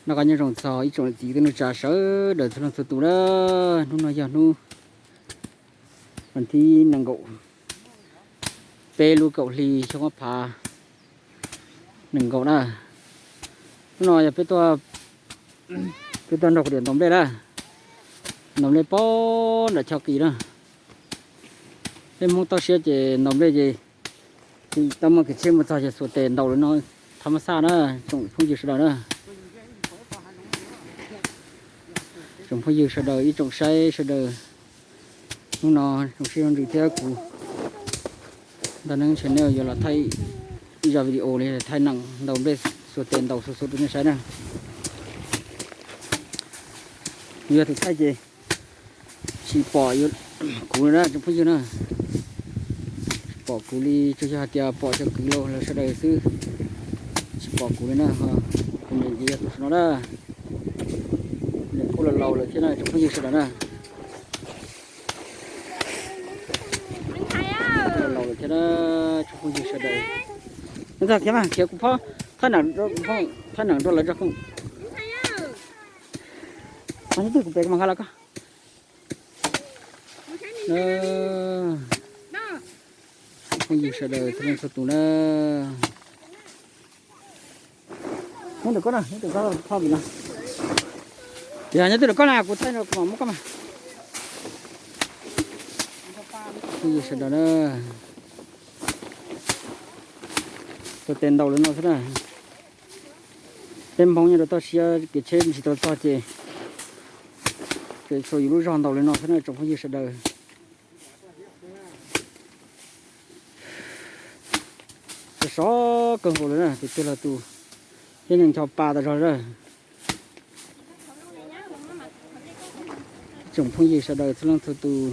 Noj qab nyob zoo txog ib tsoom niam txiv kwv tij neej tsa sawv daws txhua leej txhua tus na. Hnub no yog hnub vas thib nees nkaum peb lub kaum hli xyoo ob phav nees nkaum na. Hnub no yog peb tuaj, peb tuaj nrog kuv niam ntaus nplej na. Ntaus nplej pem nram chaw qis na. Peb Hmoob toj siab ces ntaus nplej ces tsis tau muaj kev tsheb mus txog ces xuas tes ntaus li no thab mab xaj na, tsoom phooj ywg sawv daws na. Tsoom phooj ywg sawv daws, ib tsoom saib sawv daws, hnub no zoo siab zoo ntsws thiab kuv Ntag Neeb Channel yuav los thaij ib zaj video li thaij nees ntaus nplej, xuas tes ntaus xuas xuas rau nej saib na. Yog tus thaij ces tsis pom kuv li na tsoom phooj ywg na. Tsis pom kuv li, tsuas yog hais tias pom cov kwv los sawv daws xwb, tsis pom kuv li na. Kuv niam ces yog tus no na, kuv niam kuj laus laus lawm thiab na tsoom phooj ywg sawv daws na. Laus lawm thiab na tsoom phooj ywg sawv daws. Nyob txog khiav mas khiav kuv phob, thaij nees rau lawv tso. Nyob twg kuv pem mas nqa los koj. Tsoom phooj ywg sawv daws txhua leej txhua tus na. Nyob ntawm koj na, nyob ntawm koj phoj vim no. Yog nyob twg ntawm koj na kuv thaij no kuv mam muab koj mas. Phooj ywg sawv daws na, xuas tes ntaus li no xwb na. Peb Hmoob nyob rau toj siab kev tsheb tsis tau txog ces tseem xuas yus lub zog ntaus li no xwb na tsoom phooj ywg sawv daws. Sov sov kawg nkaus li na, tus twg los tus thiab neeg ncho pa tas zog li. Tsoom phooj ywg sawv daws txhua leej txhua tus.